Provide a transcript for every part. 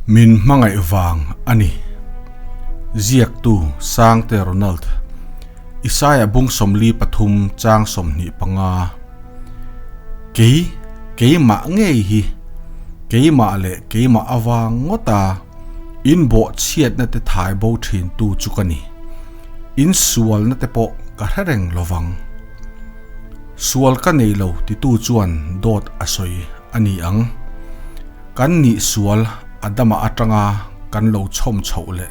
Min hmangaih vang a ni. Ziaktu Sangte Ronald, Isaiah bung 43 chang 25. Kei, keimah ngei hi, keimah leh keimah avang ngawta in bawhchhiatna te thai bo thintu chu ka ni. In sualna te pawh ka hre reng lovang. Sual ka nei lo titu chuan dawt a sawi a ni ang. Kan nih sual Adama atanga kan lo chhawm chhoh leh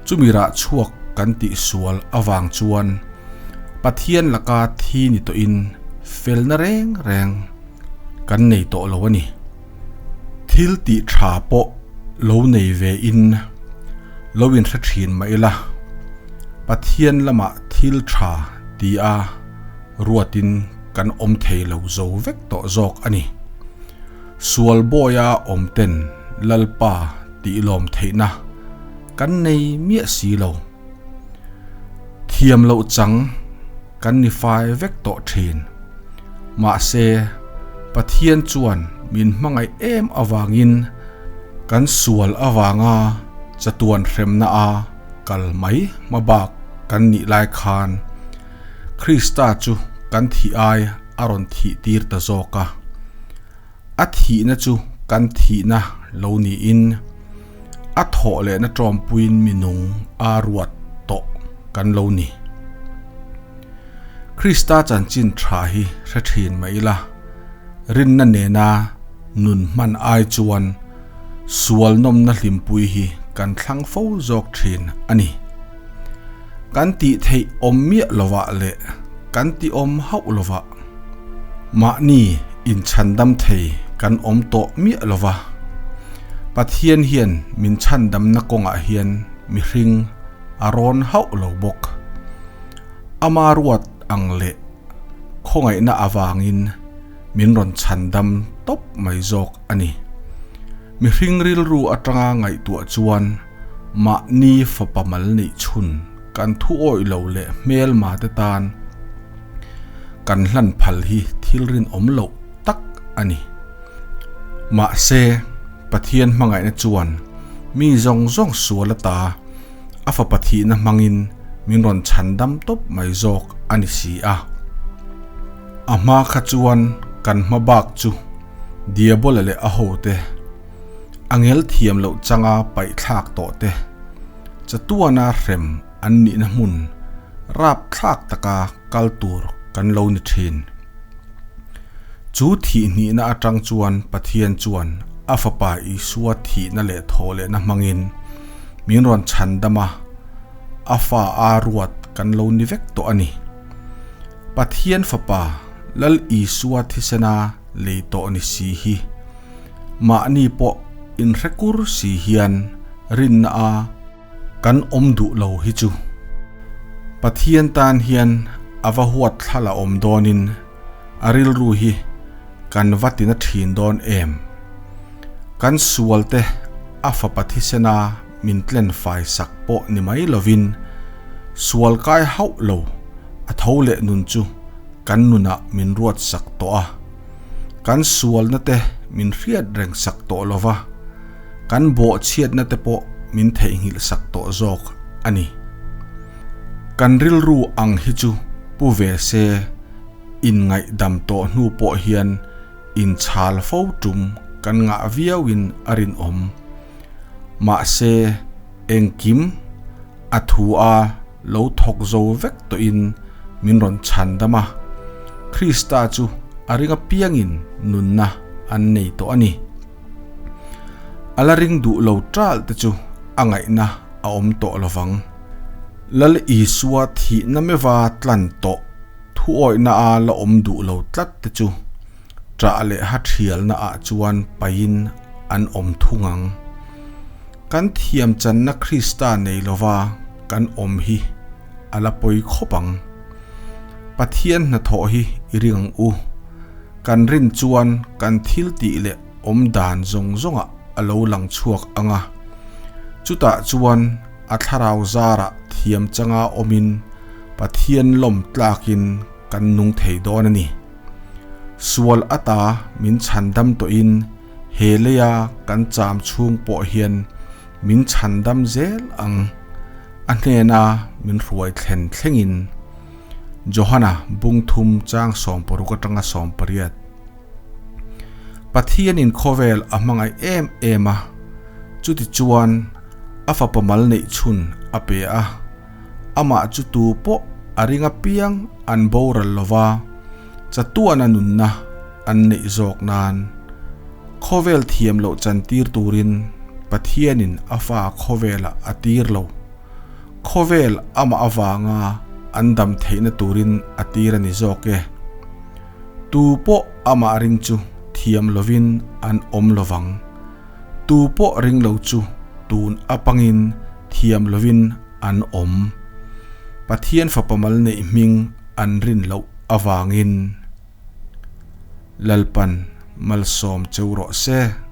chumi rah chhuak kan tih sual avang chuan Pathian laka thi ni tawhin felna reng reng kan nei tawh lo a ni. Thil tih tha pawh lo nei ve in lo inhre thin mah ila, Pathian lamah thil tha ti a ruatin kan awm thei lo zo vek tawh zawk a ni. Sual bawia awm ten Lalpa tih lawm theihna kan nei miah si lo. Thiam loh chang kan ni fai vek tawh thin. Mahse, Pathian chuan min hmangaih em avangin kan sual avanga chatuan hremna a kal mai hma bak kan nih lai khan Krista chu kan thih ai a rawn thih tir ta zawk a. A thihna chu kan thihna lo niin a thawh lehna tawmpuiin mi nung a ruat tawh kan lo ni. Krista chanchin tha hi hre thin mah ila, rinna nena nun hman ai chuan sual nawmna hlimpui hi kan thlang fo zawk thin a ni. Kan tih theih awm miah lovah leh kan ti awm hauh lovah mahni inchhandam thei kan awm tawh miah lova, Pathian hian min chhandamna kawngah hian mihring a rawn hauh lo bawk. Ama ruat ang leh khawngaihna avangin min rawn chhandam tawp mai zawk a ni. Mihring rilru atanga ngaihtuah chuan mahni fapa mal neih chhun kan thu awih lo leh hmelma te tan kan hlan phal hi thil rinawm loh tak a ni. Mahse, Pathian hmangaihna chuan mi zawng zawng sual ata a fapa thihna hmangin min rawn chhandam tawp mai zawk a ni si a. A hma kha chuan kan hma bak chu Diabola leh a hote, a ngel thiam loh changa paihthlak tawh te, chatuana hrem an nihna hmun rapthlak taka kal tur kan lo ni thin. Chu thihhnihna atang chuan Pathian chuan a Fapa Isua thihna leh thawhlehna hmangin min rawn chhandam a, a fa a ruat kan lo ni vek tawh a ni. Pathian Fapa Lal Isua thisena lei tawh ni si hi mahni pawh inhrekur si hian rinna a Kan awm duh lo hi chu Pathian tan hian a va huat thla la awm dawnin a rilru hi kan va tina thin dawn em? Kan sual te a fapa thisena min tlen fai sak pawh ni mai lovin sual kai hauh lo a tho leh nun chu kan nunah min ruat sak tawh a, kan sualna te min hriat reng sak tawh lova. Kan bawhchhiatna te pawh min theihnghilh sak tawh zawk a ni. Kan rilru ang hi chu pu ve se, inngaihdam tawh hnu pawh hian inchhal fo tum kan ngah viauin a rinawm. Mahse, engkim a thu a lo thawk zo vek tawhin min rawn chhandam a, Krista chu a ring apiangin nunna an nei tawh a ni. A la ring duh lo ṭalh te chu a ngaihna a awm tawh lo vang. Lal Isua thihna meva tlan tawh thuawihna a la awm duh lo tlat te chu ṭah leh ha ṭhialna ah chuan paihin an awm thung ang. Kan thiam channa Krista nei lova kan awm hi a la pawi khawp ang. Pathian hnathawh hi i ring ang u. Kan rin chuan kan thil tih leh awm dan zawng zawngah a lo lang chhuak ang a. Chutah chuan a thlarau zarah thiam changa awmin Pathian lawm tlakin kan nung thei dawn a ni. Sual ata min chhandam tawhin. He leia kan cham chhung pawh hian min chhandam zel ang. A hnena min hruai thlen thlengin. Johana bung thum chang 60 atanga 80. Pathianin khawvel a hmangaih em em a, chuti chuan a fapa mal neih chhun a pe a, amah chu tu pawh a ring apiang an boral lova, chatuana nunna an neih zawk nan khawvel thiam loh chantir turin Pathianin a fa khawvelah a tir lo. Khawvel amah avanga an dam theihna turin a tir a ni zawk e. Tu pawh amah ring chu thiam lovin an awm lovang. Tu pawh ring lo chu tun apangin thiam lovin an awm. Pathian fapa mal neih hming an rin loh avangin. Lalpan malsawm cheu rawh se.